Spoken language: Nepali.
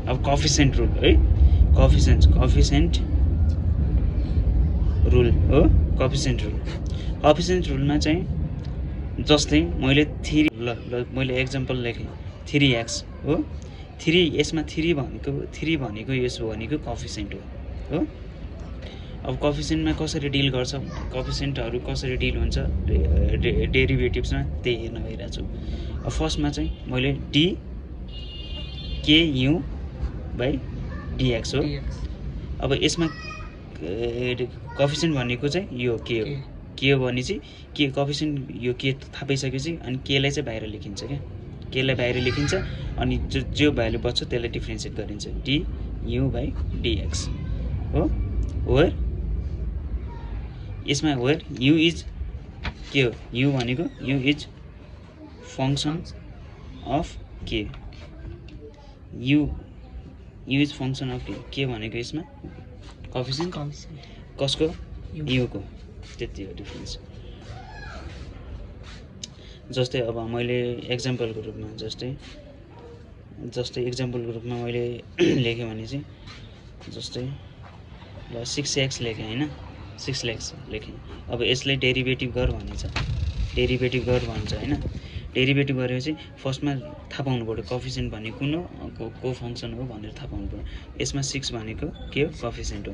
अब कोएफिसिएन्ट रुल है, कोएफिसिएन्ट रुल हो। कोएफिसिएन्ट रुलमा चाहिँ जस्तै मैले 3 ल मैले एक्जाम्पल लेखेँ 3x हो। 3 यसमा 3 भनेको यस भनेको कोएफिसिएन्ट हो। अब कोएफिसिएन्टमा कसरी डिल गर्छ, कोएफिसिएन्टहरू कसरी डिल हुन्छ डेरिभेटिभ्समा त्यही हेर्न गइरहेको छु। अब फर्स्टमा चाहिँ मैले dku/dx हो। अब यसमा कोएफिसिएन्ट भनेको चाहिँ यो के हो, के हो भने चाहिँ के कोएफिसिएन्ट यो के थाहा पाइसकेपछि अनि के लाई चाहिँ बाहिर लेखिन्छ क्या, के लाई बाहिर लेखिन्छ अनि जो भ्यालु बच्छ त्यसलाई डिफरेन्सिएट गरिन्छ du/dx हो। वेयर यसमा वेयर u इज के हो, u भनेको u इज फंक्सन अफ के, u इज फंक्सन अफ के भनेको यसमा कोएफिसिएन्ट कसको, u को, त्यति हो डिफरेन्स। जस्तै अब मैले एक्जाम्पलको रूपमा जस्तै एक्जाम्पलको रूपमा मैले लेखेँ भने चाहिँ जस्तै ल 6x लेखेँ हैन, 6x लेखेँ। अब यसलाई डेरिभेटिभ गर भनेछ, डेरिभेटिभ गर भन्छ हैन। डेरिभेटिभ गरेपछि फर्स्टमा थाहा पाउनु पर्यो कोएफिसिएन्ट भनेको कुन हो, को फंक्सन हो भनेर थाहा पाउनु पर्यो। यसमा 6 भनेको के हो, कोएफिसिएन्ट हो।